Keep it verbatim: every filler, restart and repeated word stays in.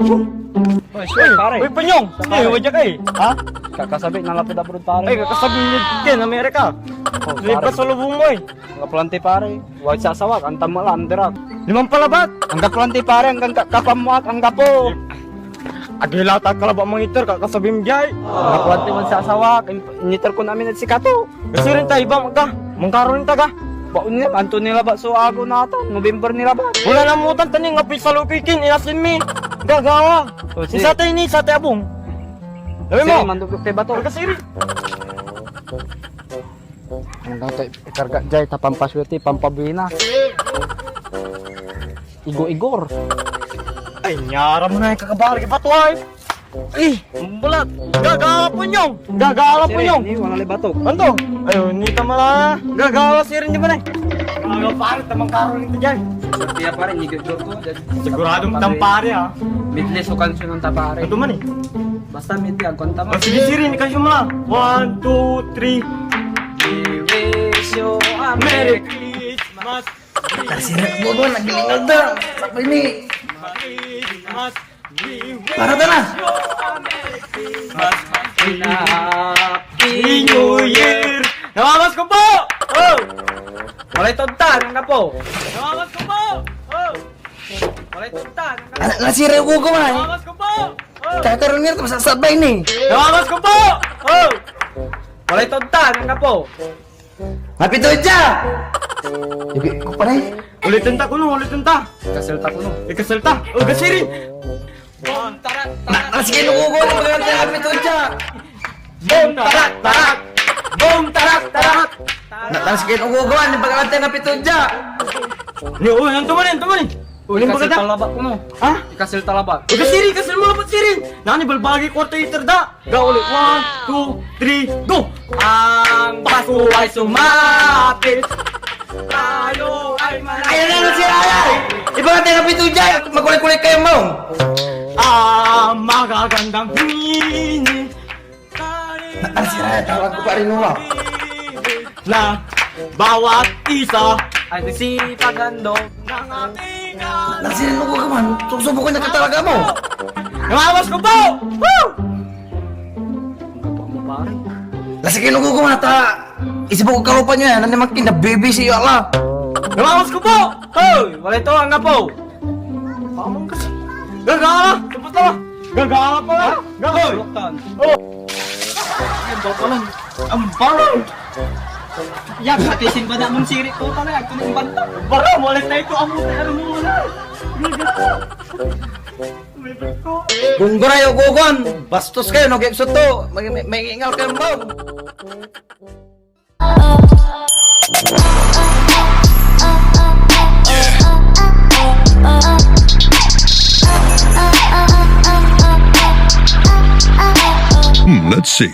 Oy, pare. Oy, Panyong! Pare. Oy, wadya ka eh. Ha? Kakasabi, nanlapud abroad, pare. Ay, kakasabi niya dyan, Amerika. Oh, pare. Libre sa lubong mo eh. Anggapo lanti, pare. Wag sasawak, antam la, andirak. Liman palabat! Anggapo lanti, pare, anggan ka-, kapamwak, anggapo. Agila ta ka labat mangiter, kakasabi mo dyan. Anggapo lanti, wag sasawak, in-, initer kon amin ed sikato. Kasi rin ta, ibam ka. Mangkaroon ta ka. Baon niya, anto ni labat so agew natan, November ni labat. Wala na mutan, taning nga pisalukoy kin, inasin mi. Gagawa. O, sige. Isa tayo ni, isa tayo abong. Labi mo. Sige, mandukduk tayo bato. Kasi rin. Ang daw tayo ikarga dyan, ta pampaswerte, pampabuena. Igor-igor. Ay, nyara mo na yung kakabalik, bato ay. Eh, bulat. Gagala po nyo. Gagala po nyo. Sir, ini, wala lay bato. Anto? Ayun, ni tamala. Gagala, sir, hindi ba na? Ano, pare, tamang karo nito dyan. Sortiya, pare, nigaglo ko dyan. Sigurado mo tang pare, ah. Midley so kansion ta, pare. Anto man eh? Basta midley, ang kanta mo. Oh, sige, sir, ini kansion mo lang. One, two, three. We wish you a Merry Christmas. Kasi na, bobo, naglingag da. Sakay ni. Para ta na. Happy New Year! Namamas ko po! Oh! Walay tonta, nangga po. Namamas ko po! Oh! Walay tonta, nangga po. Ala, nasira yung kuko, man. Namamas ko po! Oh! Kakaroon nga, masasabay ni. Namamas ko po! Oh! Walay tonta, nangga po. Happy Tonta! Ibi ko pa rin. Ulitin ta kuno, ulitin ta. Ikasel ta kuno. Ikasel ta. Oh, gasiri. Boom, tarak, tarak. Na, sige, nukuko, nukuko, Happy Tonta. Boom, tarak, tarak. Boom, tarak, tarak. Na, na, sige, nukuko, ano ba ka Happy Tonta? Ni, oh, anto man, anto man. Uling ikasel ta labat kuno. Ha? Ikasel ta labat. Oh, gasiri, ikasel mo labat, siri. Nani, balbagi, kwarta, iter da. Go ulit. One, two, three, go! Ang Pasko ay sumapit. Tayo ay manalangin. Ayan na, si Raya! Iba ka tayo na pito dyan! Makulay-kulay kayo mo! Ah, magagandang huni. Na, ah, si Raya, tawag ko pa rin mo. Na bawat isa ay nagsipaghandog ng ating. Nasirin mo ko ka man, susubukan na ka talaga mo. Namamas ko po! Woo! Ang gapak mo, pare. Nasirin mo ko ka man, ta isip ko kalupa niya, ano naman kinabibisi, ala. Namamas ko po! Hoy! Wala ito, ang gapo! Pamang kasi. Gagala! Tapos na! Gagala pa nga! Gagoy! Saluktan. Oh! Ay, ang bapalan! Ang balang! Yak, pati simba na mong siri ko talaga, ito na yung banta. Bara, walis na ito, amo, ano mo wala? Gungguray o gugon, bastos kayo, no, Gekso to. May, may, may ingal kayo, Bob. Hmm, let's see.